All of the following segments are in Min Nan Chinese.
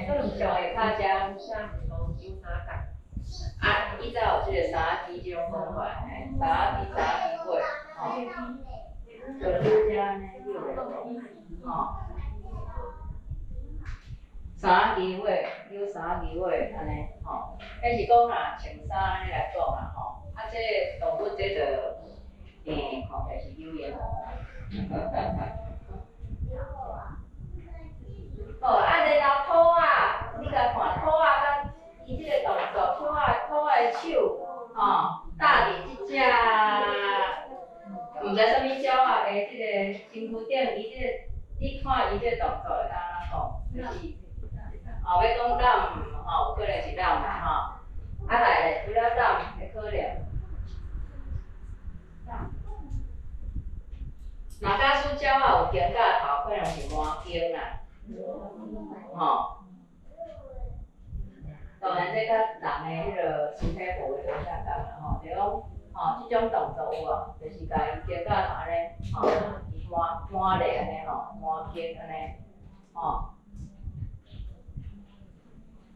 上下跤遮。啊，以早有這个三仔肌這种讲法，嘿，三仔肌、三仔肌尾，吼，就拄遮按呢扭咧，吼。三仔肌尾，扭三仔肌尾，按呢，吼。彼是讲啦，穿衫按呢来讲啦，吼。啊，这个动物这就，看起来是有闲。好，啊，然后兔仔，你共看兔仔佮伊这个动作，兔仔兔仔的手，吼，搭伫这只，毋知啥物鸟仔的这个身躯顶，伊这个，你看伊这个动作会当按怎讲？就是，哦，欲讲揽，吼，有可能是揽啦，吼。啊来咧，除了揽的可能。若假使鸟仔有肩胛头，可能是麻肩啦，吼。当然，这佮人的彼个身体部位无啥仝啦，吼，就讲，吼，这种动作有无？就是共伊肩胛头按呢，吼，麻麻咧按呢吼，麻肩按呢，吼。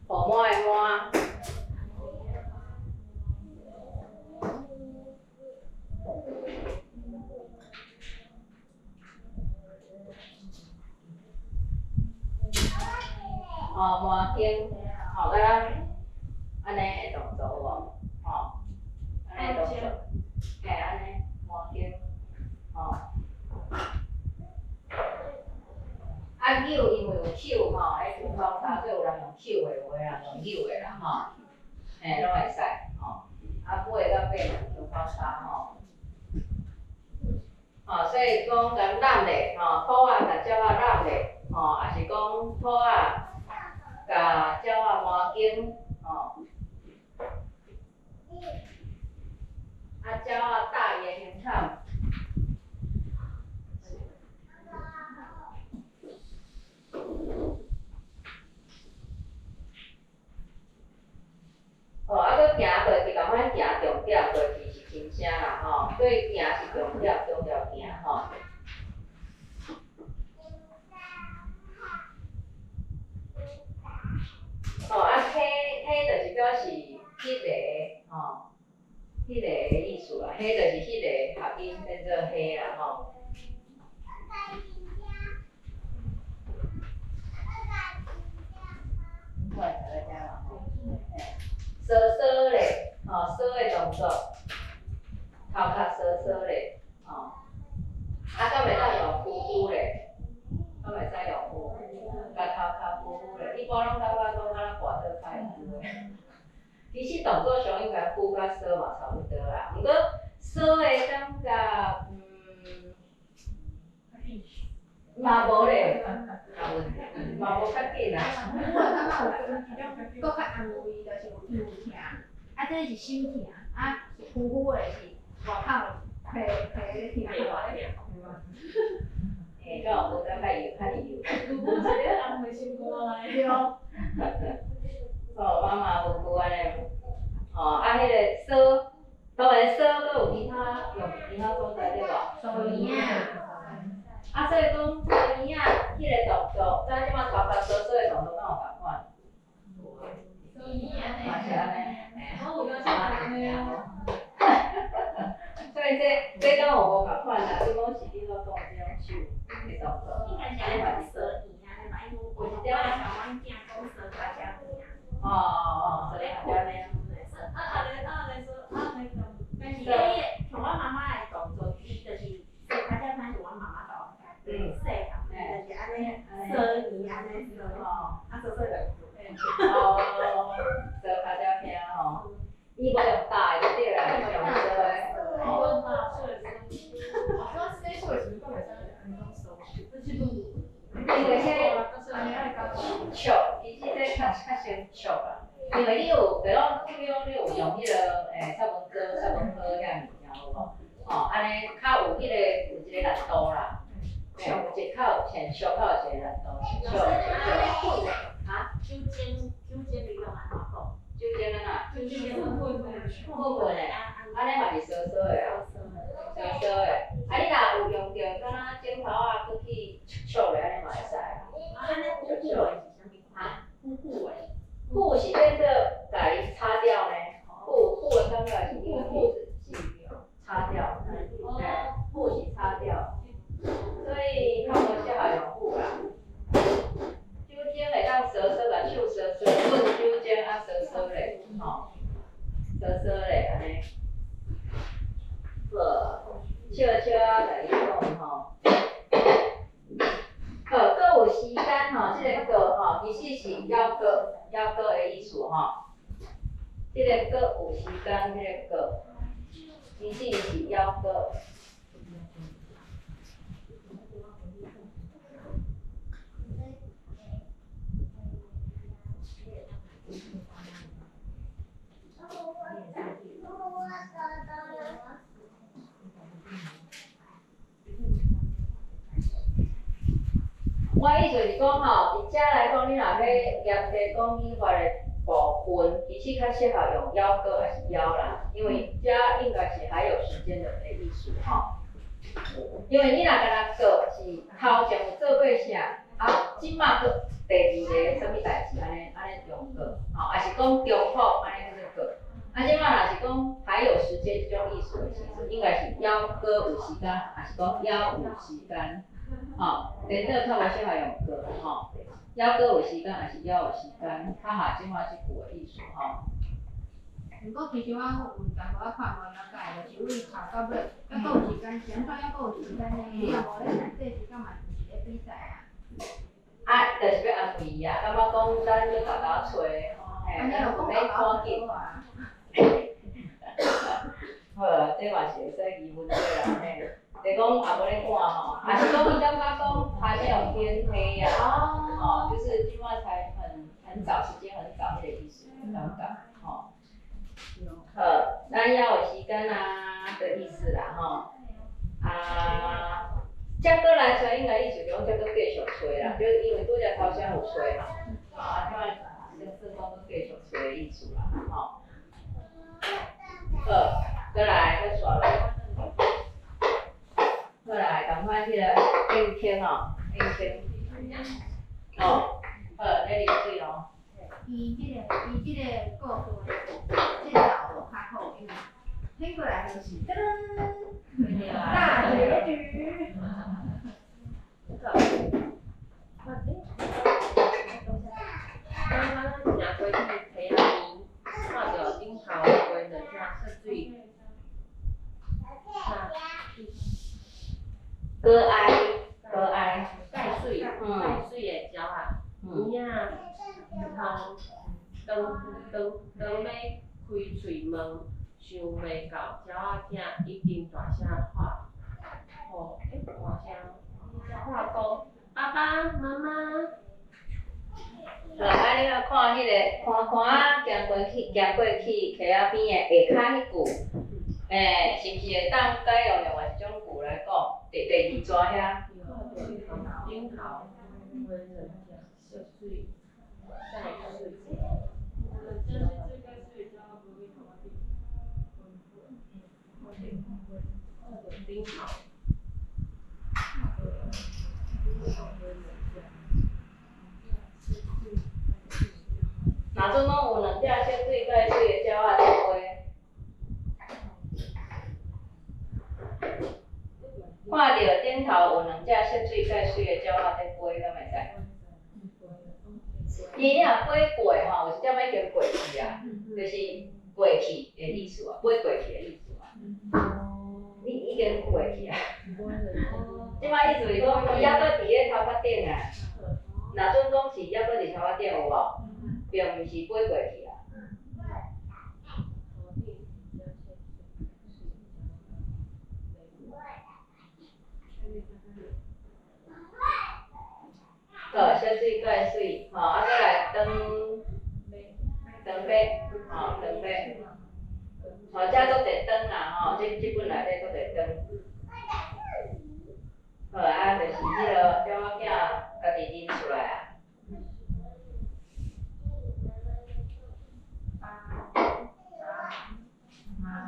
涂抹的抹。吼，麻肩，吼，敢若按呢的动作有无？吼，按呢动作，嘿，按呢麻肩，吼。啊，扭因为有手吼，咧胸口骹，所以有人用手的，有的人用扭的啦，吼，嘿，拢会使，吼。啊，尾到尾胸口骹吼。吼，所以讲共揽咧，吼，兔仔共鸟仔揽咧，吼，抑是讲兔仔共鸟仔麻肩，吼。啊，鸟仔搭伊的胸口。吼，啊，阁行过去，共款行重点过去是轻声啦，吼，所以行是重点，强调行吼。吼，啊，彼彼就是表示彼个，吼，彼个的意思啦，彼就是彼个合音变做彼啦，吼。我来遮嘛，嘿，嗦嗦咧，吼，嗦的动作，头壳嗦嗦咧，吼，啊，敢会当用呼呼咧？敢会使用呼？共头壳呼呼咧，一般拢感觉讲敢若跋倒较会呼的，其实动作上应该呼佮嗦嘛差不多啦，毋过嗦的感觉，嘛无咧，嘛无较紧啦。我感觉有分一种，阁较安慰，就是有有疼，啊，这是心疼，啊，呼呼的是外口皮皮咧疼。嘿，敢有无感觉油较油？呼呼是咧安慰心肝内。对。哦，妈妈呼呼按呢，哦，啊，彼个嗦，当然嗦阁有其他用其他所在对无？嗦耳仔。啊，所以讲嗦耳仔彼个动作，佮这摆头壳嗦嗦的动作敢有仝款？嗦耳仔嘛是按呢。我有感觉按呢。所以这敢有无仝款啦？你讲是你所讲的这种手的动作。应该是按呢嗦耳仔嘛，因为有一点仔像阮囝讲嗦较遮尔。哦哦，嗦较遮尔。啊按呢按呢嗦按呢动。但是彼个像阮妈妈的动作，伊就是嗦较遮尔是阮妈妈教我。细汉，伊就是按呢嗦耳按呢嗦，啊嗦嗦就哦，嗦较遮听吼，伊无用搭的就对啦，用嗦的。阮妈说的我洗手的时阵，阁袂使按呢讲嗦。因为彼笑，其实这较较先笑啦。因为你有，比如讲，比如讲你有用彼个杀蚊膏、杀蚊膏遐物件有无？吼，按呢较有彼个有一个力度啦。嘿，有一较有先笑，较有一个力度。老师，按呢喷咧？哈？酒精，酒精你用按怎讲？酒精按怎？酒精喷喷的。喷喷的，按呢嘛是嗦嗦的啊，嗦嗦的。啊，你若有用著，敢若枕头仔阁去笑咧，按呢嘛会使啊。啊，按呢呼呼的是啥物款？呼呼。甲你讲吼。好，阁有时间吼，這个閣吼，其實是猶閣猶閣的意思吼。這个閣有時間，這个閣，其實是猶閣。我意思是講吼，佇遮來講，你若欲嚴格講語法的部分，其實較適合用猶閣抑是猶啦，因為遮應該是還有時間的意思吼。因為你若干焦閣是頭前有做過啥，啊，這馬閣第二个啥物代誌，按呢按呢用閣，吼，抑是講重複按呢叫做閣。啊，這馬若是講還有時間這種意思的時陣，應該是猶閣有時間，抑是講猶有時間。吼，顛倒較無適合用閣吼，猶閣有時間，抑是猶有時間，較合這馬這句的意思吼。毋過其實我有淡薄仔看無了解，就是為頭到尾，猶閣有時間，是按怎猶閣有時間呢？你若無咧讀冊時間嘛是毋是咧比賽啊？啊，就是欲安排啊，感覺講咱閣沓沓揣，嘿，咱毋免趕緊。好啊，這嘛是會使疑問的啦，嘿。就講也無咧趕吼，抑是講伊感覺講還沒有天黑啊，哦，就是這馬才很早，時間很早彼个意思，感覺吼。好，咱猶有時間啊的意思啦，吼。啊，才閣來揣應該意思講才閣繼續揣啦，就因為拄才頭先有揣嘛，啊，這擺先算講閣繼續揣的意思啦，吼。好，閣來，閣煞落。過來，仝款彼个應聽哦，應聽。哦，好，咧啉水咯。伊這个故事的節奏較好，因為聽過來就是噔噔，大結局。剛剛咱行過去溪仔邊，看著頂頭飛兩隻色水。高愛，高愛，蓋水，蓋水的鳥仔，圓仔頭，當當當欲開喙問，想袂到鳥仔囝已經大聲喊，吼，大聲喊講，爸爸媽媽。好，啊，你若看彼个，看看仔行過去，行過去溪仔邊的下跤彼句，欸，是毋是會當改用另外一種句來講？第二逝遐。頂頭飛兩隻色水，蓋水。頂頭。若陣攏有兩隻色水蓋水的鳥仔佇飛。看著頂頭有兩隻色水蓋水的鳥仔佇飛，敢會使？伊若飛過吼，有一點仔已經過去啊，就是過去的意思啊，飛過去的意思啊。你已經過去啊。這擺意思是講，伊猶閣佇咧頭殼頂啊。若準講是猶閣佇頭殼頂有無？並毋是飛過去啊。好，色水蓋水，吼，啊，閣來長長尾，吼，長尾，吼，這足濟長啦，吼，這本內底足濟長。好，啊，就是彼个鳥仔囝家己認出來啊。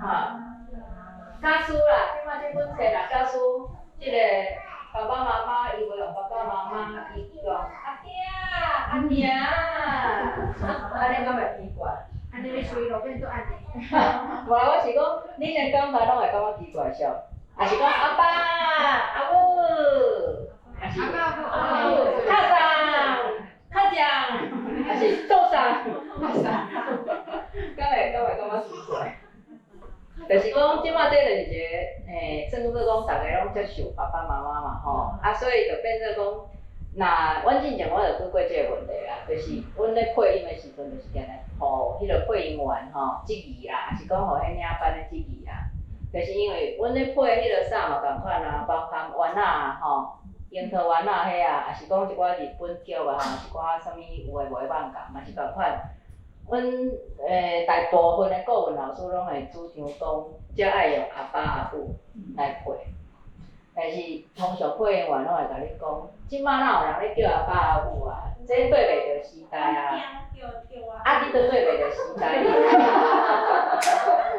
吼，假使啦，這擺這本冊啦，假使這个爸爸媽媽伊無用爸爸媽媽，伊用阿囝阿娘，按呢敢會奇怪？按呢欲隨路變做按呢。無啦，我是講，你先感覺攏會感覺奇怪是無？受爸爸妈妈嘛吼，啊，所以就變做講，若阮進前我就拄過這個問題啦，就是阮咧配音的時陣，就是定定予彼個配音員吼質疑啦，抑是講予彼領班咧質疑啦，就是因為阮咧配彼個啥嘛仝款啊，包含丸仔啊吼，櫻桃丸仔彼啊，抑是講一寡日本劇啊，一寡啥物有的無的網站嘛是仝款。阮大部分的顧問老師攏會主張講，才愛用阿爸阿母來配，但是通常配音員攏會共你講，這馬哪有人咧叫阿爸阿母啊？這對袂著時代啊！啊，你都對袂著時代。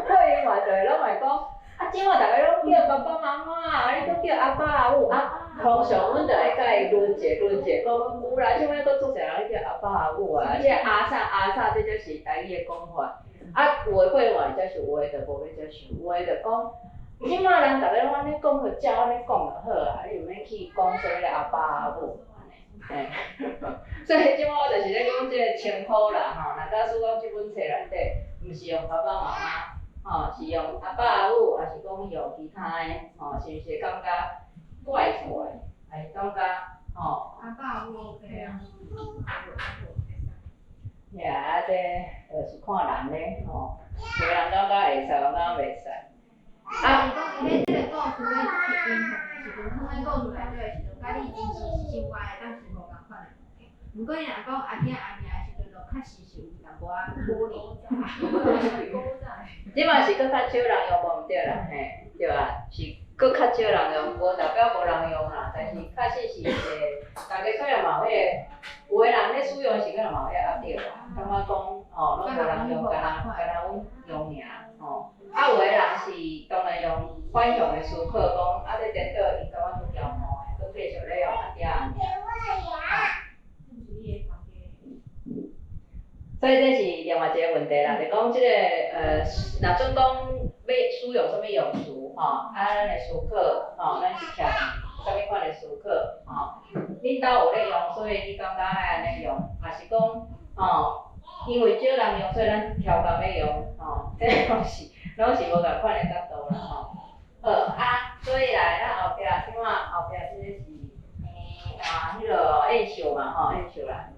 配音員就會攏會講，啊，這馬逐家攏叫爸爸媽媽啊，你閣叫阿爸阿母啊？通常阮就會共伊論者論者，講有啦，啥物閣足濟人咧叫阿爸阿母啊，這阿薩阿薩，這才是台語的講法。啊，有的配音員會接受，有的就無欲接受，有的就講，這馬人逐家攏按呢講，就照按呢講就好啊，你毋免去講啥物阿爸阿母按呢，嘿。所以這馬我就是咧講這個稱呼啦，吼，若假使講這本冊內底，毋是用爸爸媽媽，吼，是用阿爸阿母，抑是講用其他的，吼，是毋是會感覺怪怪，還是感覺吼？阿爸阿母 OK 啊。呀，啊，這就是看人咧，吼，有人感覺會使，有人感覺袂使。啊，講伊咧這個故事咧英雄的時陣，放咧故事內底的時陣，佮你真實生活的當是無仝款的物件。毋過伊若講阿囝阿娘的時陣，就確實是有淡薄仔無理。這嘛是閣較少人用，無毋對啦，嘿，對啊，是閣較少人用，無代表無人用啦。但是確實是一個，逐家可能嘛有彼個，有的人咧使用時可能嘛有彼個壓力啦，感覺講吼，攏無人用，敢若敢若阮用爾吼。啊，有的人是當然用反向的思考，講啊，這顛倒𪜶感覺足驕傲的，閣繼續咧用阿爹阿娘。所以這是另外一個問題啦，就講這個若準講欲使用啥物用詞吼，啊，咱的思考吼，咱是徛啥物款的思考吼？恁兜有咧用，所以你感覺愛按呢用，抑是講吼，因為少人用，所以咱超工欲用吼，這攏是無仝款的角度啦吼。好啊，所以來咱後壁，這馬後壁這個是啊，彼个燕秀嘛吼，燕秀啦。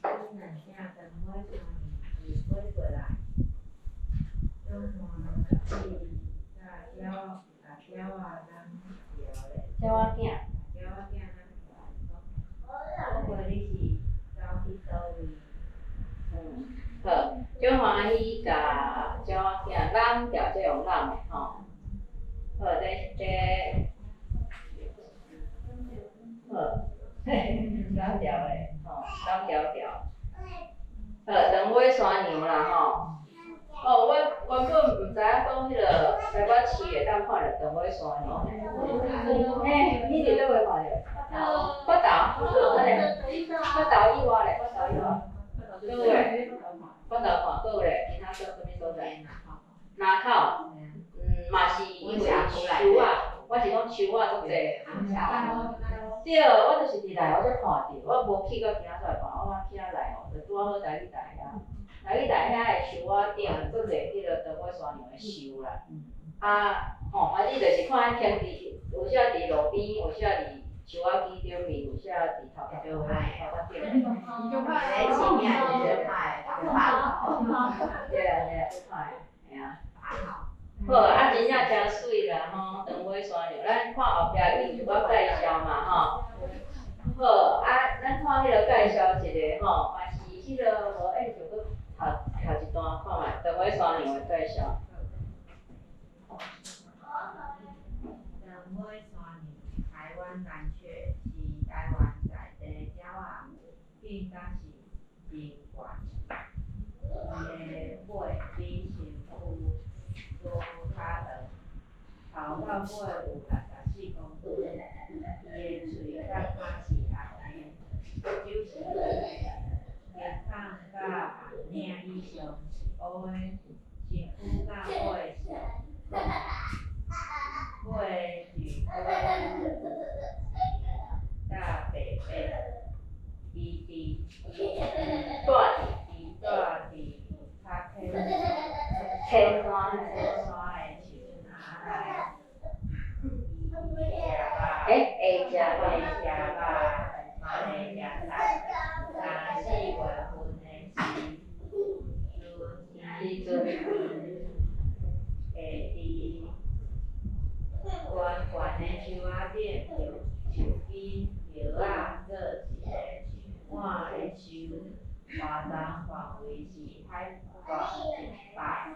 你若聽長尾山娘是飛過來，總歡喜共鳥共鳥仔攬牢咧。鳥仔囝。鳥仔囝攬牢講，不過你是走去佗位？嗯，好，總歡喜共鳥仔囝攬牢，這用攬的吼。好，這這，好，嘿嘿，攬牢的吼，攬牢牢。好，長尾山娘啦吼。哦，我原本毋知影講彼个台北市會當看著長尾山娘。嘿，你佇佗位看著？北投，按呢？北投以外咧，北投以外。佫有咧？北投看，佫有咧？其他佫啥物所在？林口，嗯，嘛是因為樹仔，我是講樹仔足濟。對，我就是佇內我才看著，我無去到其他所在看，我去遐內吼，就拄仔好台語台遐，台語台遐的樹仔頂足濟彼個長尾山娘的樹啦。啊，吼，啊你就是看彼天佇，有時佇路邊，有時佇樹仔枝頂面，有時佇頭殼頭殼頂。對啊對啊，足歹，嘿啊。好，啊，真正誠媠啦吼，長尾山娘，咱看後壁有一寡介紹嘛吼。好，啊，咱看彼个介紹一個吼，嘛是彼个無燕秀閣讀讀一段看覓，長尾山娘的介紹。長尾山娘，台灣藍鵲是台灣在地的鳥仔，變甲是真懸。伊的尾比身軀閣較長，頭到尾有64公分。伊的喙佮跤是紅的，手是黃的，肩膀佮紅領以上是烏的，身軀佮尾是尾是灰佮白白。伊佇住佇伊住佇較天天山山的樹林內。伫樹仔頂用樹枝葉仔做一个碗咧收，活動範圍是海拔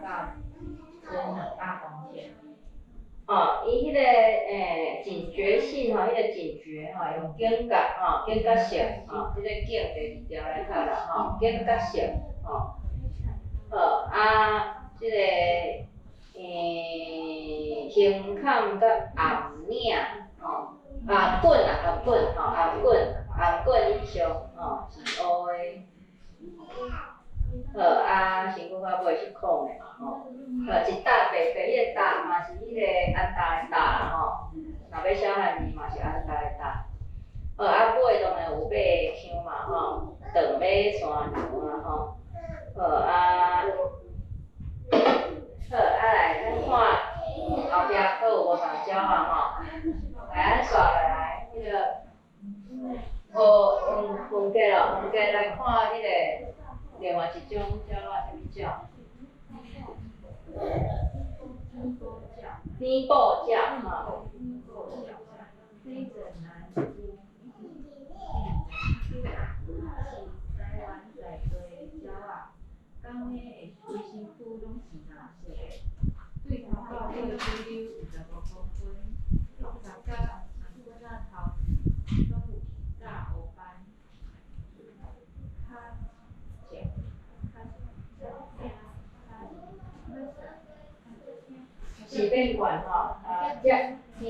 100到1200公尺。哦，伊彼个警覺性吼，彼个警覺吼，用警覺吼，警覺性吼，這個警第二條來讀啦吼，警覺性吼。好，啊，這個胸坎佮頷領吼，頷頸啊，頷頸吼，頷頸，頷頸以上吼是烏的。好，啊，身軀到尾是空的嘛吼。好，一搭白白，彼个搭嘛是彼個安搭的搭啦吼。若欲寫漢字嘛是安搭的搭。好，啊尾當然有馬的腔嘛吼，長尾山羊啊吼。好啊，好啊來，咱看後壁閣有無仝鳥仔吼？來，咱紲落來，彼個無黃黃格咯，黃格來看彼個另外一種鳥仔，啥物鳥？擬步鳥吼。飛枕南珠是台灣在地的鳥仔，公的規身軀攏是藍色的，對頭到尾左右有15公分，頭甲頷仔頭攏有罩烏斑。較尖較是變懸吼，啊，只聽。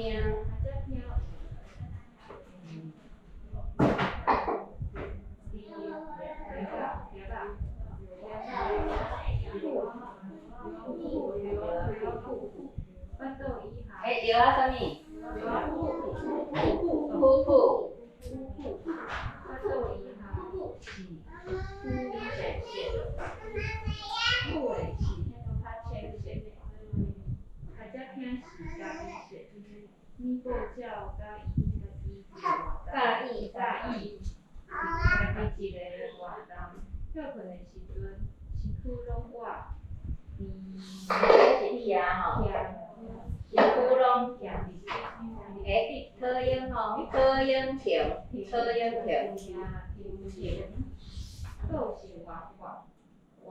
欸，藥仔啥物？噗噗。佮意佮意。這是伊啊吼，身軀攏欸，草蠅吼，草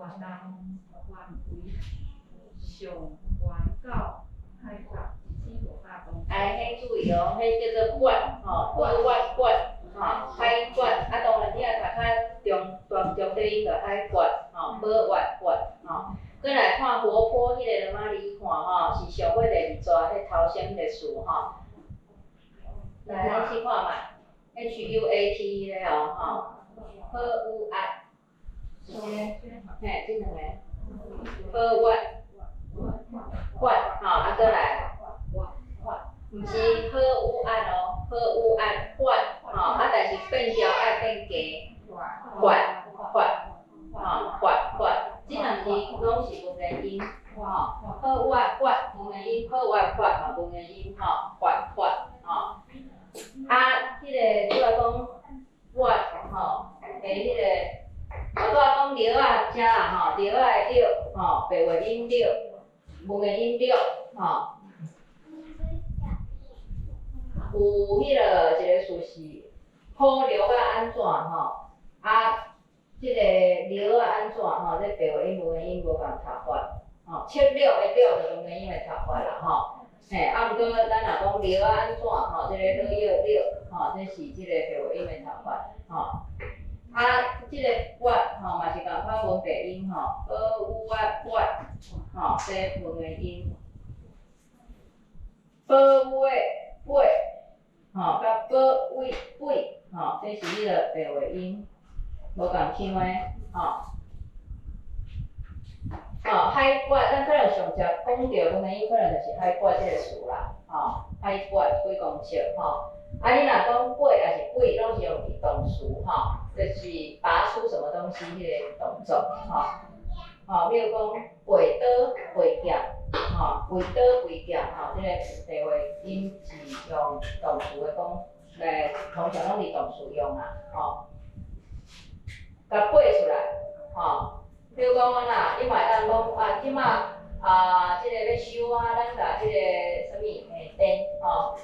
蠅蟲，草蠅蟲。哎，彼注意哦，彼叫做跋吼，跋跋跋吼，海跋啊，當然你若讀較中中中底音就海跋吼，跋跋跋吼。閣來看活潑彼个羅馬字看吼，是上尾第二逝彼頭先彼個詞吼。來，咱試看覓，HUAT 彼个哦吼，好有愛，是這個，嘿，這兩个，好歪，歪吼，啊閣來，毋是好有愛哦，好有愛，歪吼，啊但是變調愛變加，發發，吼發發，這兩字攏是文言音，吼，好有愛發文言音，好有愛發嘛文言音，吼，發發，吼。啊，彼個拄仔講我吼，的彼個，我拄仔講蟯仔食啦吼，蟯仔的蟯吼，白話音蟯，文言音蟯，吼。有彼个一个詞是苦蟯仔按怎吼，啊，這個蟯仔按怎吼，這白話音文言音無仝讀法，吼，策略的略就文言音的讀法啦吼。嘿，啊，毋過咱若講蟯仔按怎吼，這個蟯藥蟯，吼，這是這個白話音的讀法，吼。啊，這個跋吼嘛是仝款文白音吼，好有啊跋，吼，這文言音。保尾尾，吼，佮保尾尾，吼，這是彼個白話音，無仝腔的，吼。吼，海拔，咱可能上捷講著文言音，可能就是海拔這個詞啦，吼，海拔幾公尺，吼。啊，你若講八抑是尾，攏是用動詞，吼，就是拔出什麼東西彼個動作，吼。吼，比如講拔刀、拔劍，吼，為刀為劍，吼，這個白話音是用動詞的講來，通常攏佇動詞用啦，吼。共拔出來，吼。比如講阮啊，你嘛會當講啊，這馬啊，這個欲收啊，咱共這個啥物電吼，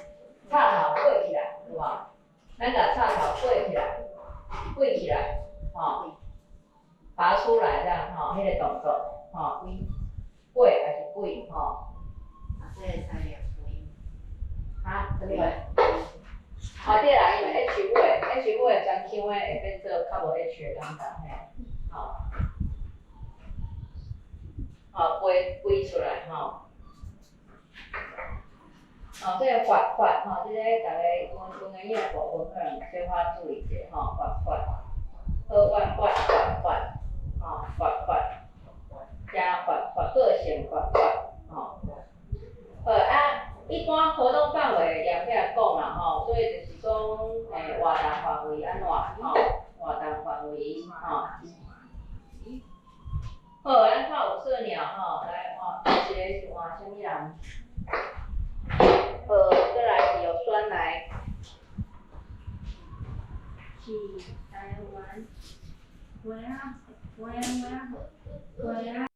物？啊對啦，因為 H 尾，H 尾全腔的會變做較無 H 的感覺嘿，吼。吼，飛飛出來吼。吼，這个發發吼，這個逐家阮阮的影部分可能小可注意者吼，發發，好發發發發，吼發發，加發發個性發發，吼。好啊，一般活動範圍嚴格來講啦吼，所以就是講，活動範圍按怎吼，活動範圍吼。好，咱看五色鳥吼，來換一個是換啥物人？好，閣來是玉酸來。是台灣花仔花仔花仔花仔。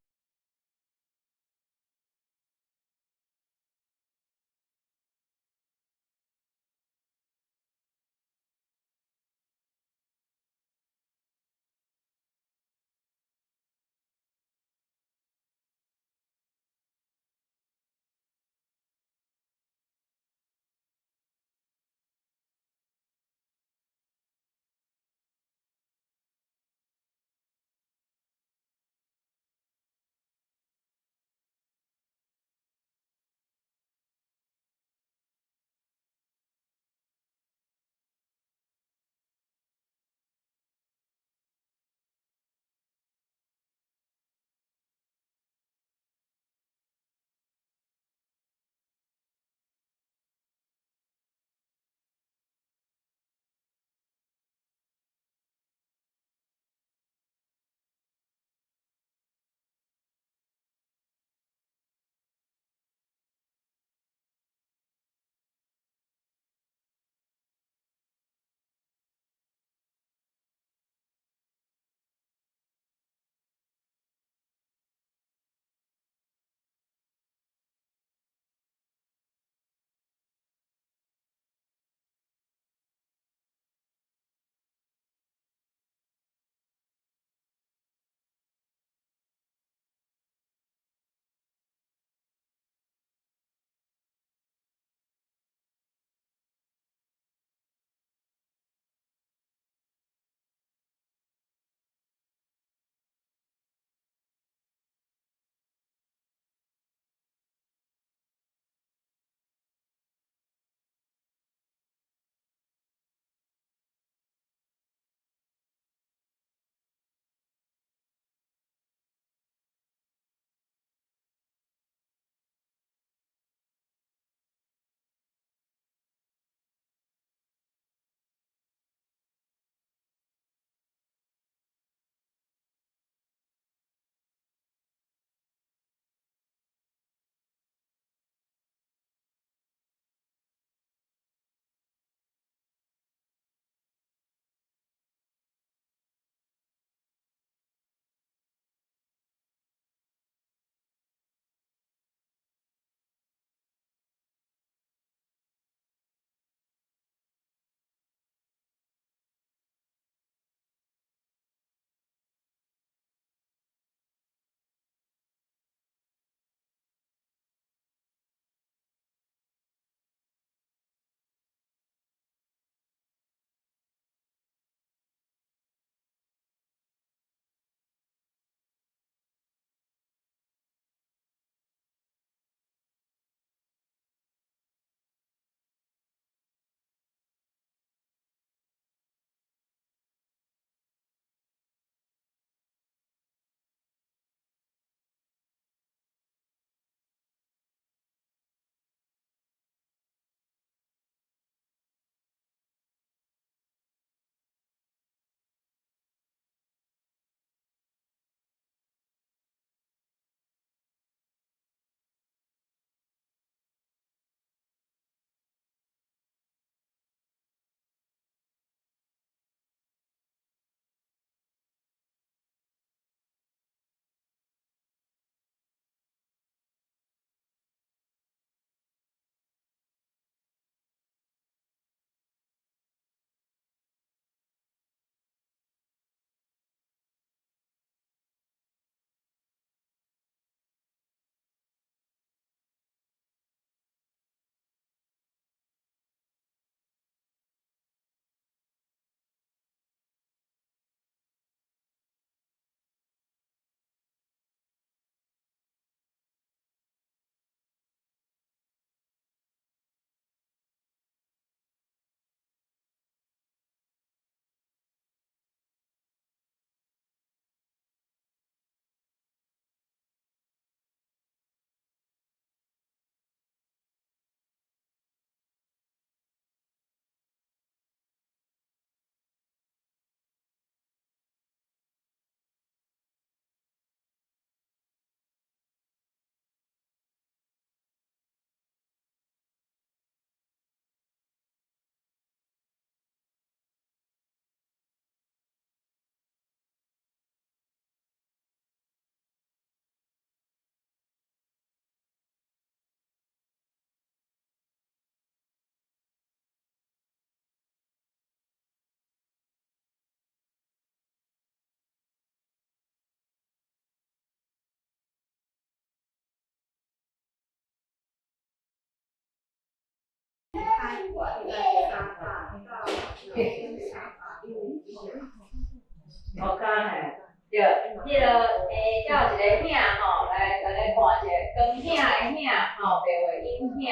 无共嘿，对，彼个欸，才有一个兄吼，来大家看一下，光兄的兄吼，白话音兄，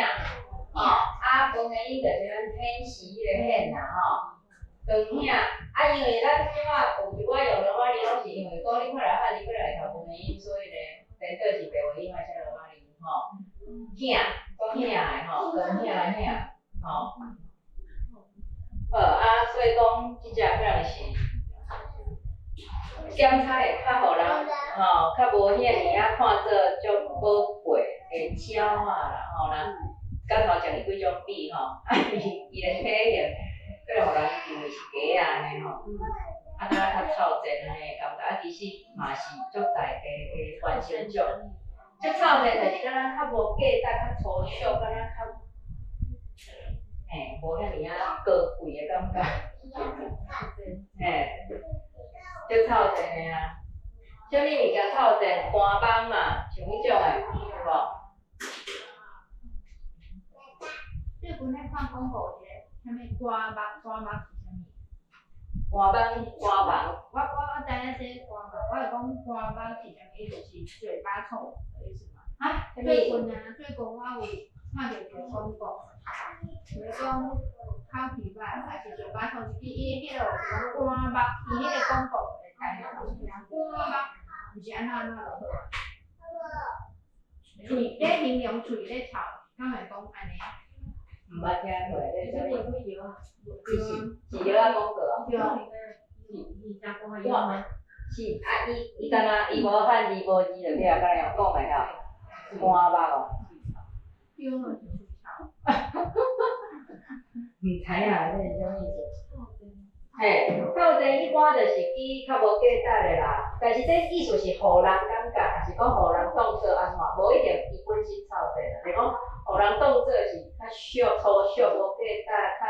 吼，啊，光的音就是咱显示彼个显啦吼，光兄，啊，因为咱这摆有一寡用罗马字，拢是因为讲你看来汉字过来头光的音，所以咧，颠倒是白话音爱写罗马字吼，兄，讲兄的吼，光兄的兄，吼，好啊，所以讲这只可能是。检查会较予人吼，较无遐尔仔看做足宝贵的鸟仔啦吼，啦，佮头前伊几种比吼，啊伊伊的体型，阁予人认为是鸡仔按呢吼，啊敢若较臭贱按呢感觉，啊其实嘛是足在地的原生种，足臭贱就是敢若较无价值、较粗俗，敢若较，嘿，无遐尔仔高贵的感觉，嘿。足臭贱的啊！啥物物件臭贱？肝枋嘛，像彼种的，有无？最近咧看广告一个，啥物肝枋，肝枋是啥物？肝枋，肝枋。我知影这肝枋，我是讲肝枋是啥物？就是嘴巴臭的意思嘛。啊？最近啊，最近我有看著一个广告，就是讲口气歹，还是嘴巴臭，伊伊彼落是讲肝枋，伊彼个广告。肝枋，毋是按怎按怎就好啊。喙咧形容喙咧臭，敢会讲按呢？毋捌听过，这啥物？是是药仔广告啊？对。我是啊，伊伊敢若伊无汉字无字就对啊，敢若用讲的吼，肝枋哦。对啊，是喙臭。毋知影这是啥物意思？嘿，臭贱一般就是指较无价值的啦，但是这意思是予人感觉，抑是讲予人当做按怎，无一定伊本身臭贱啦，是讲予人当做是较俗、粗俗、无价值、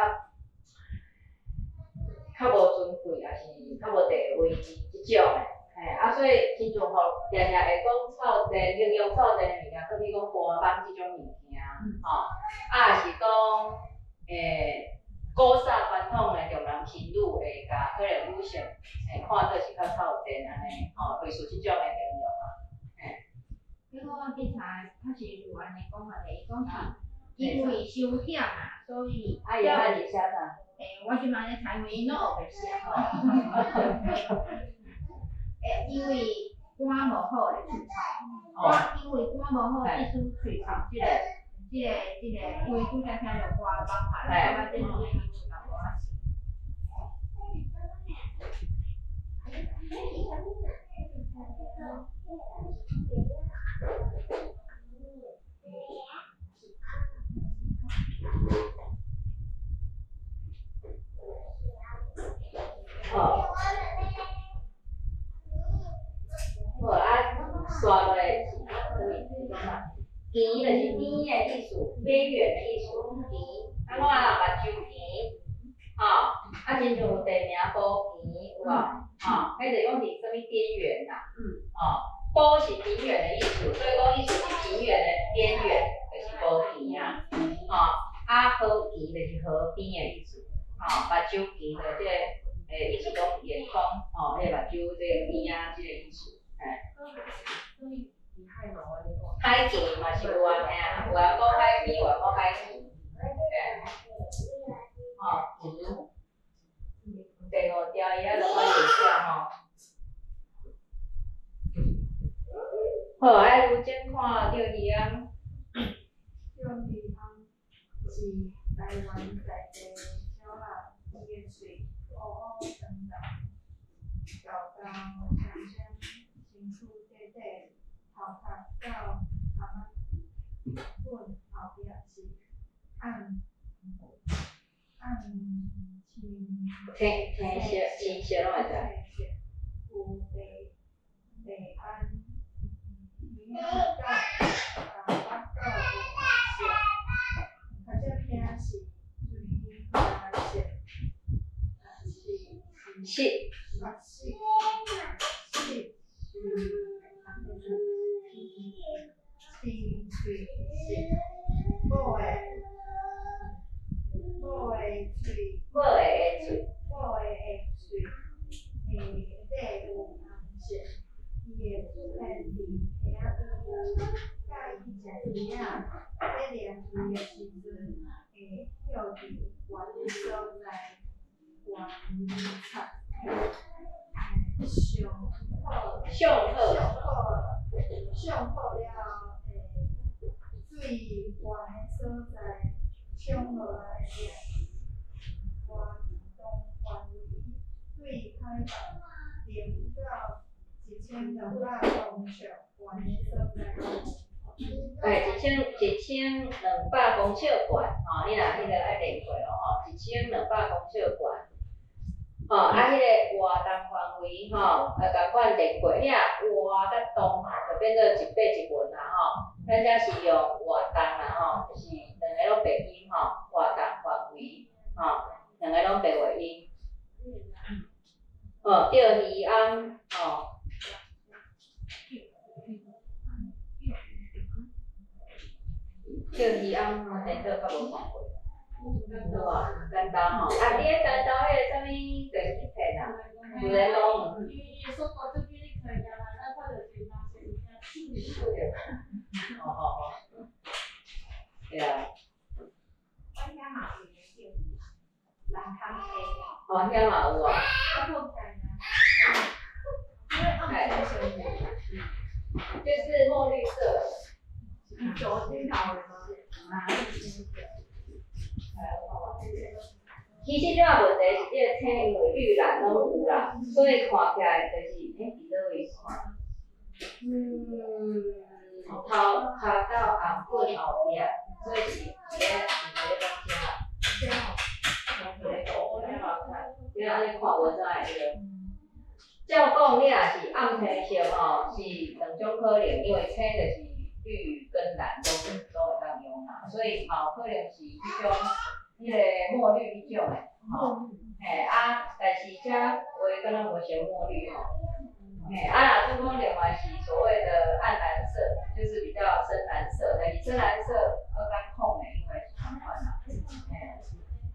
较无尊贵，抑是较无地位这种的。嘿，啊，所以亲像吼，定定会讲臭贱，形容臭贱的物件，好比讲肝枋这种物件，吼，啊，抑是讲，古早传统的重男轻女会共可能女性会看做是较臭贱按呢，吼，类似这种的形容啊，嘿。结果我去查，确实有按呢讲法的，伊讲是因为伤忝啊，所以。啊，伊汉字写啥？欸，我这摆咧查，因为𪜶拢黑白写吼。欸，因为肝无好的喙臭，因为肝无好，意思喙臭这个。这个，因为拄才听著肝枋嘛，咱感觉这是因为有淡薄仔像。好。好啊，煞落来是啥物？甜就是边的意思，边缘的意思，甜。啊，我啊目睭甜，吼，啊，亲像有地名埔墘，有无？吼，彼就是讲伫啥物边缘啦，吼，埔是平原的意思，所以讲意思是平原的边缘，就是埔墘啊，吼，啊，河墘就是河边的意思，吼，目睭墘就是这个，欸，意思讲眼眶，吼，彼个目睭这个边仔这个意思，嘿。海墘嘛是有啊，嘿啊，有人讲海边，有人讲海墘，嘿，吼，墘，第五条伊仔拢爱会写吼。好，啊，如今看钓鱼翁。钓鱼翁是台湾在地的鸟仔，伊的喙乌乌长长，豆豆青青，身躯短短，头壳到颔仔本后壁是暗暗青青青色、青色拢会使。青色，有白白斑，耳仔到腹肚有黄色，较少听是水蓝色，是色。啊色色是青翠色，母的母所在觀察上好上好，上好上好了欸，水懸的所在，衝落來的活動範圍對海拔0到1200公尺懸的所在。哎，1200公尺懸，吼，你若彼个愛練過哦，吼，1200公尺懸，吼，啊，彼个活動範圍，吼，共款練過，你若活佮動就變做一八一文啦，吼，咱遮是用活動啦，吼，就是兩个攏白音，吼，活動範圍，吼，兩个攏白話音，哦，釣魚翁，吼。釣魚翁，我電腦較無看過，對無？簡單吼，啊，你咧單刀彼個啥物電子片啊？有咧講。哦哦哦，對啊。哦，遐嘛有啊。就是墨綠色。其實這個問題是這個青，因為綠藍攏有啦，所以看起來就是，欸，佇佗位看？嗯，頭跤到紅棍後壁，所以是佇咧講啥啦？你按呢看無知對。照講，你若是暗青色吼，是兩種可能，因為青就是綠跟藍攏會當用啦，所以嘛有可能是彼種。彼个墨綠彼種的，吼，嘿啊，但是遮畫敢若無寫墨綠吼，嘿啊，若做講另外是所謂的暗藍色，就是比較深藍色，但是深藍色閣較空的，應該是仝款啦，嘿，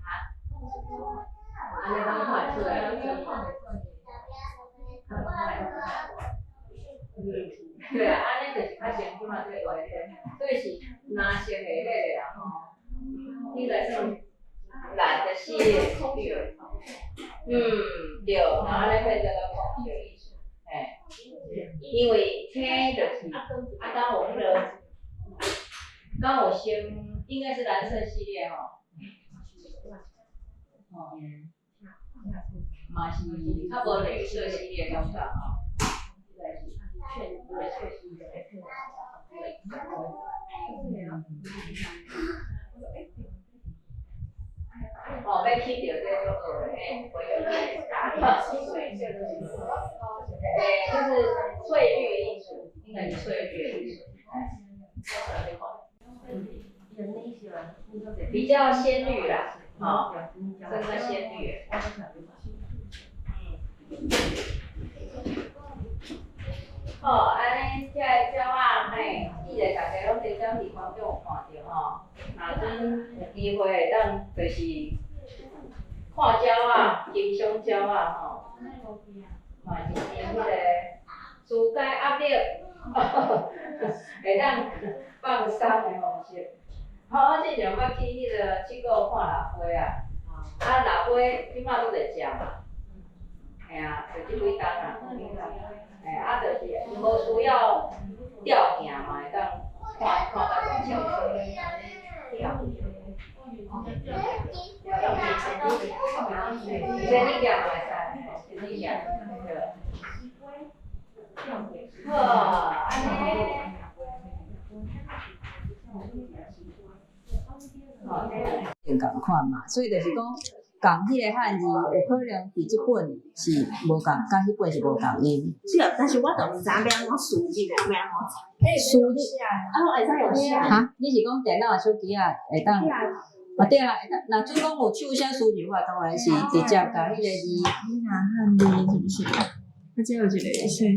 啊，按呢攏看會出來。對啊，按呢就是較清楚嘛，這個畫的，所以是藍色系列的啦，吼，應該算。藍的系列，嗯，對，然後按呢變做個空色意思，嘿，因為青就是，啊，敢有彼个，敢有先，應該是藍色系列吼，哦，嘛是較無綠色系列感覺吼，哦，欲去著這足好的，嘿，欸，就是翠綠藝術，應該是翠綠藝術，比較鮮綠啦，吼，這個鮮綠。嗯。好，按呢，這個鳥仔，嘿，伊個大家攏佇電視觀眾有看著吼，若陣有機會會當就是看鳥仔，欣賞鳥仔吼，嘛是真彼个紓解壓力，會當放鬆的方式。好，我之前捌去彼个七股看獵雞啊，啊獵雞這擺拄著食嘛，嘿啊，就這幾冬啊，嘿啊，就是無需要吊鏡嘛，會當看看甲真清楚。仙女劍嘛會使，仙女劍對。好，按呢。仝款嘛，所以就是講，仝彼个漢字有可能佇這本是無仝，佮彼本是無仝音。是啊，但是我就毋知影欲按怎輸入，欲按怎輸入啊，我會使用寫。哈？你是講電腦抑手機仔會當？啊對啊，會當。若準講有手寫輸入法，當然是直接共彼个字。你若漢字是毋是？啊，這有一個寫寫。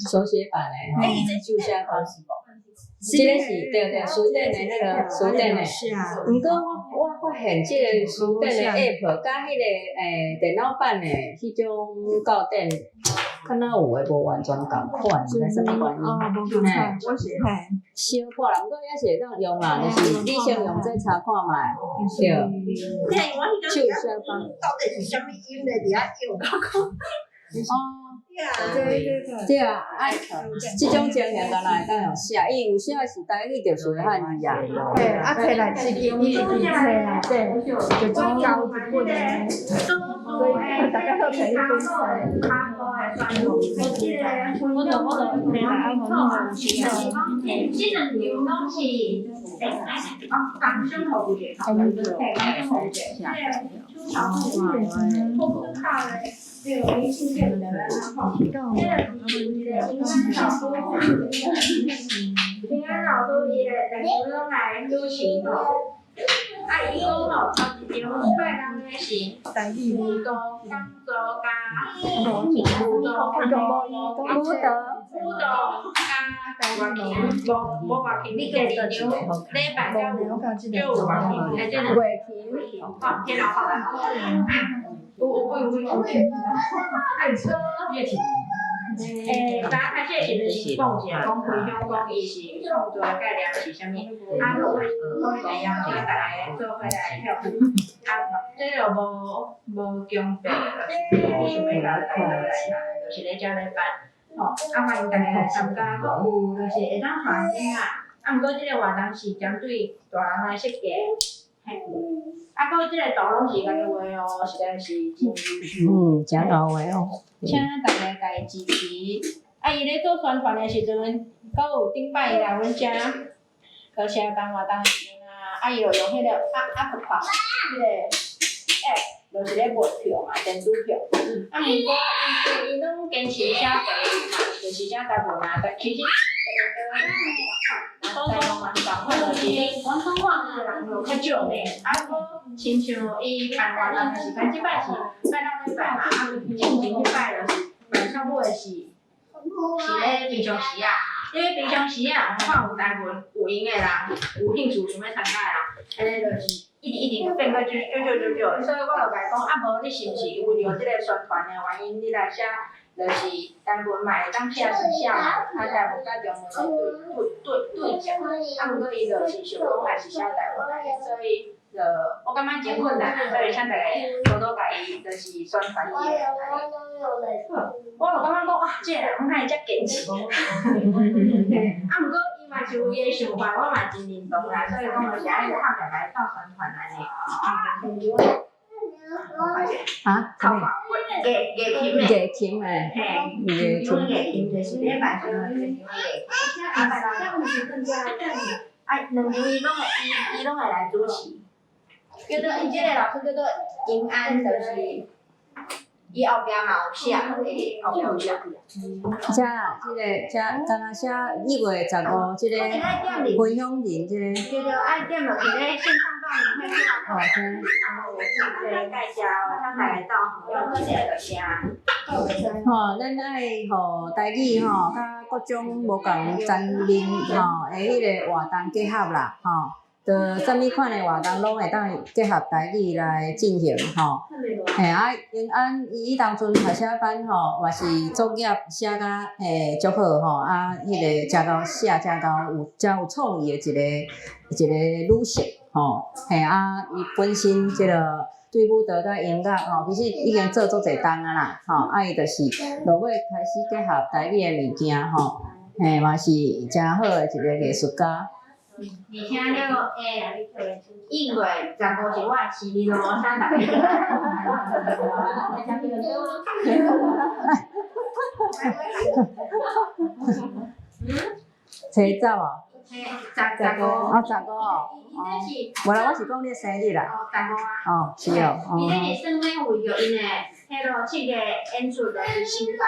手寫版的吼，手寫版是無？這个是對對，書店的那個書店的。毋過我發現這個書店的 app，佮彼个電腦版的彼種教典，敢若有的無完全仝款，毋知啥物原因。哦，無仝款，我是嘿。小可啦，毋過也是會當用啦，就是你先用這查看覓，對。對，我彼手寫放。到底是啥物音咧？佇遐用。哦。對啊，啊，這種情形敢若會當用寫，伊有寫是台語特殊的漢字啊。嘿，啊，揣來這間伊是冊內底，就只交一本的，所以大家都揣彼本冊。這兩場攏是，哦，港生頭一個，嘿，港生頭一個，平安老師伊會逐場攏來主持吼，啊，伊講吼，頭一場拜六的是舞蹈講座佮舞蹈舞蹈舞蹈佮樂琴，無無樂琴，你第二場禮拜才有，才有樂琴，啊，這樂琴，吼，天老好啦，有有有有有。欸，刚开始的时阵是讲一下，讲分享讲伊是创作的概念是啥物，啊，落尾会邀请大家做伙来跳舞，啊，这个无无强迫，就是你想欲来就来，就是咧遮咧办，吼，啊，欢迎大家来参加，阁有就是会当传囡仔，啊，毋过这个活动是针对大人来设计的，嘿，啊，阁这个图攏是家己画哦，实在是真优秀。嗯，誠𠢕画哦。請大家共伊支持。啊，伊咧做宣傳的時陣，閣有頂擺伊來阮遮，閣寫辦活動的時陣啊，啊，伊就用彼個啊啊個拍，彼個 app，就是咧賣票嘛，電子票。啊，毋過伊伊攏堅持寫台語嘛，就是寫台文啊，但其實台文嘛仝款，就是廣東話的人就較少呢。啊，閣親像伊辦活動的時間，這擺是拜六禮拜嘛，啊，進前彼擺就是辦差不多是是咧平常時啊，因為平常時啊，看有台文有閒的人，有興趣想欲參加的人，按呢就是一直一直變甲少少少少的，所以我就共伊講，啊無你是毋是為著這個宣傳的原因，你來寫，就是台文嘛會當寫是寫嘛，啊台文佮中文對對對對講，啊毋過伊就是想講還是寫台文來，所以就我感覺真困難啊，所以請大家多多共伊就是宣傳伊的。我就感覺講啊，這個人哪會遮堅持？啊，毋過伊嘛是有伊的想法，我嘛真認同啦，所以講就是愛拍拼來鬥宣傳按呢。啊？頭髮月月琴的。月琴的。嘿，月琴。月琴就是禮拜三啊，兩場伊攏會，伊伊攏會來主持。叫做伊這個老師叫做英安，就是伊後壁嘛有寫，後壁有寫。遮這個遮敢若寫1月15，這個分享人這個。對對，愛點落去咧線上報名會哦，聽。這個介紹，請大家到用這個就寫。吼，咱愛予台語吼，佮各種無仝層面吼的彼個活動結合啦，吼。就啥物款的活動攏會當結合台語來進行吼。嘿啊，英安伊彼當陣學寫班吼，嘛是作業寫甲嘿足好吼，啊，彼個誠𠢕寫，誠𠢕有誠有創意的一個一個女性吼。嘿啊，伊本身這個對舞蹈佮音樂吼，其實已經做足濟冬啊啦，吼，啊，伊就是落尾開始結合台語的物件吼，嘿，嘛是誠好的一個藝術家。而且了，欸，1月15是我的生日咯，請大家。初十哦？嘿，十五。哦，十五哦。無啦，我是講你生日啦。哦，十五啊。哦，是哦。伊這是算欲為著𪜶的彼落七個演出，就是新辦，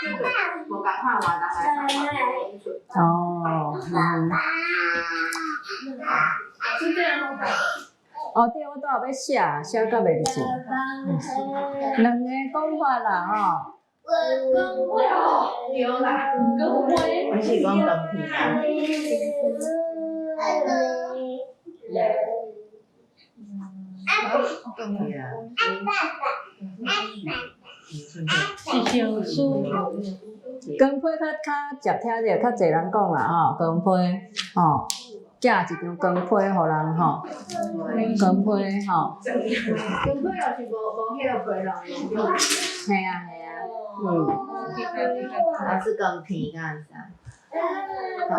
叫做無仝款活動來辦演出。哦，嗯。哦，對，我拄仔欲寫，寫甲袂記。兩个講法啦，吼。對啦，我是講長片啊。對啊。叶书，光批较较捷听著，较济人讲啦吼，光批吼，寄一张光批予人吼，光批吼，光批就是无无彼个皮咯。嘿啊嘿啊，嗯。还是光片敢会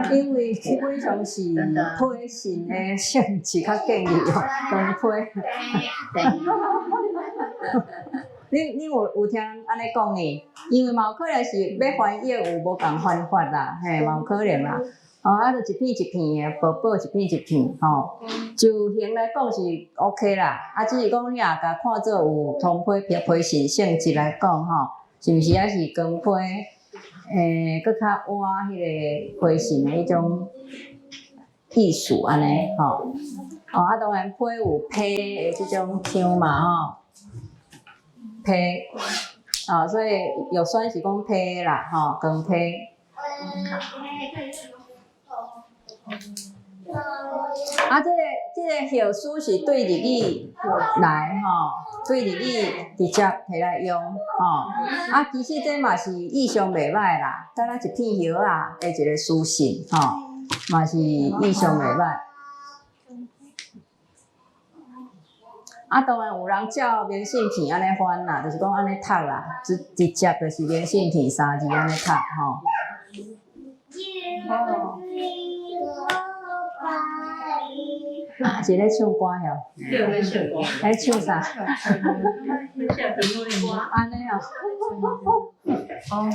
使？因为基本上是批信的性质较建议用光批。你有听人按呢讲呢？因为嘛有可能是欲翻译有无仝翻法啦，嘿，嘛有可能啦。哦，啊，就一片一片的，薄薄一片一片，吼。就形来讲是 OK 啦，啊，只是讲你若共看做有通批批批信性质来讲，吼，是毋是犹是光批？阁较倚彼个批信的彼种意思按呢，吼。哦，啊，当然批有批的这种腔嘛，吼。批，哦，所以玉选是讲批啦，吼，光批。啊，这个叶书是对日语来吼，对日语直接提来用吼。啊，其实这嘛是意象袂䆀啦，敢若一片叶仔的一个书信吼，嘛是意象袂䆀。啊，当然有人照明信片按呢翻啦，就是讲按呢读啦，直接就是明信片三字按呢读吼。啊，是咧唱歌哟？对，咧唱歌。咧唱啥？按呢哦。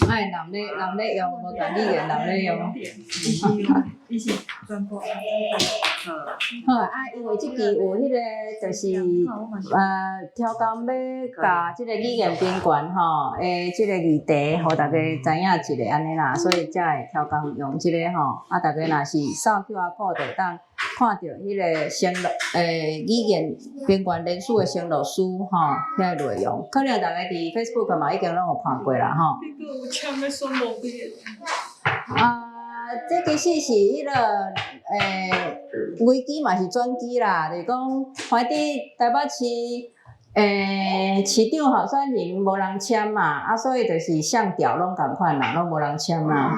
哎，人咧用，无共语言人咧用。好啊，因为这期有彼个就是，超工欲共这个语言贫穷吼的这个议题，予大家知影一下按呢啦，所以才会超工用这个吼。啊，大家若是扫 QR code 就会当看著彼个承诺，语言贫穷连署的承诺书吼，遐个内容，可能大家伫 Facebook 嘛已经拢有看过啦吼。啊，这其实是彼个危机嘛是转机啦，就是讲，反正台北市市长候选人无人签嘛，啊，所以就是双调拢仝款啦，拢无人签啦。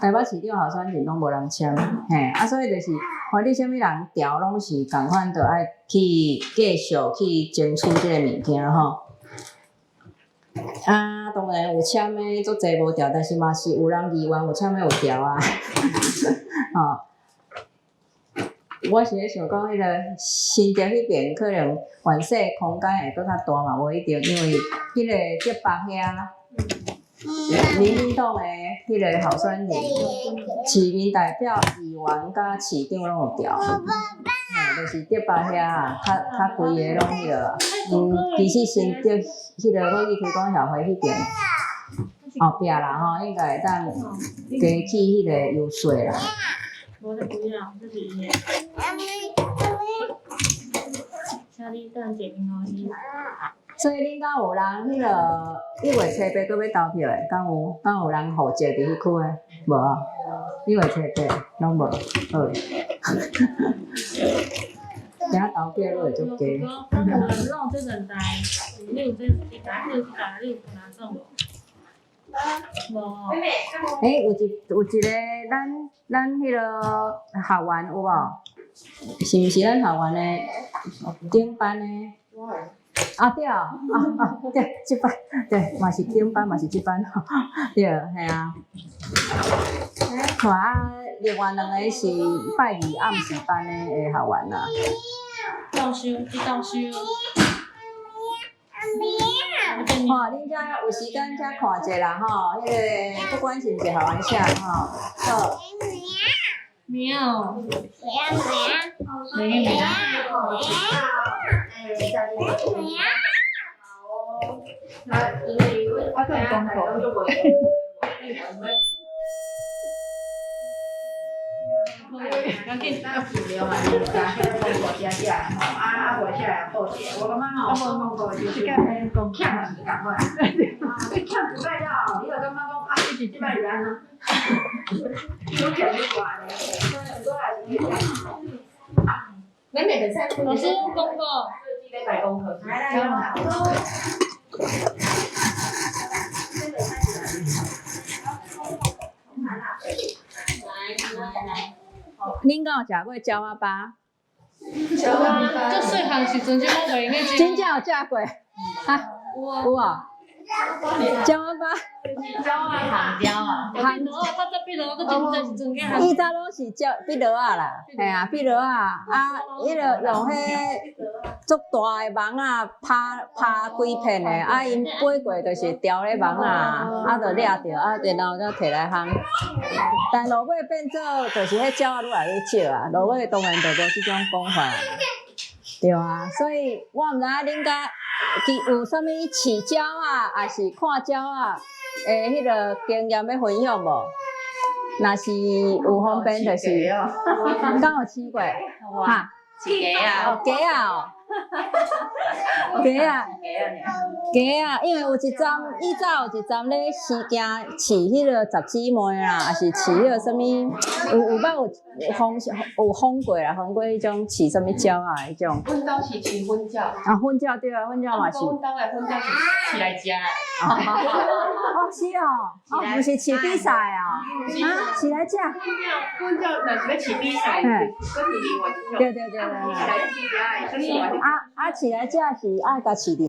台北市长候选人拢无人签，嘿，啊，所以就是反正啥物人调拢是仝款，就爱去继续去争取这个物件吼。啊，当然有签的足济无调，但是嘛是有人议员有签的有调啊，吼。我是咧想讲，彼个新竹彼边可能原始空间会阁较大嘛，无一定，因为彼个竹北遐，民进党的彼个候选人，市民代表、议员佮市长拢有调，嘿，就是竹北遐啊，较较规个拢彼个，其实新竹彼个母语推广协会彼边后壁啦吼，应该会当加起彼个游说啦。无就不要，这是伊的。请你等一下伊。所以恁敢有人彼个1月初八阁欲投票的？敢有？敢有人户籍伫彼区的？无啊？1月初八拢无。好。今仔投票率会足低。有人拢有这两台，你有这一台，你有这台，你有哪种无？无。欸，有一个咱彼个学员有无？是毋是咱学员的顶班的？啊对啊，啊对，这班对，嘛是顶班，嘛是这班，对，嘿啊。看啊，另外两个是拜二暗时班的学员啦。倒收，去倒收。吼，恁遮有时间遮看者啦吼，彼个不管是毋是学员写吼，好。喵。要紧，咱饲料嘛是加迄个公婆食食吼，啊啊无写来报者，我感觉吼，报公婆就是欠钱共款，你欠一摆了后，你就感觉讲啊，你是这摆是按怎？愈欠愈悬的，所以毋过还是。老师公告。禮拜功課。來來來。恁敢有食過鳥仔包？足細漢時陣就攏袂用個真正有食過？哈，有啊。鳥仔包。鳥仔香蕉啊。檳榔啊，較早檳榔，閣真濟時陣計以早攏是食檳榔仔啦，嘿啊，檳榔仔啊，彼个用彼足大的網仔拍拍幾片的，啊，𪜶飛過就是牢咧網仔，啊，就掠著，啊，然後才提來烘。但落尾變做就是彼鳥仔愈來愈少啊，落尾當然就無這種講法。對啊，所以我毋知影恁家有啥物飼鳥仔，抑是看鳥仔的彼个經驗欲分享無？若是有方便，就是敢有飼過？哈？飼雞仔。哦，雞仔哦。雞仔，雞仔，因為有一陣以早有一陣咧時驚飼彼个十姊妹啦，抑是飼彼个啥物，有捌有訪有訪過啦，訪過彼種飼啥物鳥仔彼種。阮兜是飼粉鳥。啊，粉鳥對啊，粉鳥嘛是。阮兜的粉鳥是飼來食的。哦，是哦，哦，毋是飼比賽哦，啊，飼來食。粉鳥若是欲飼比賽，閣是另外一種。對對對對。飼來食的，閣是另外一種。啊啊，飼來食是愛共飼佇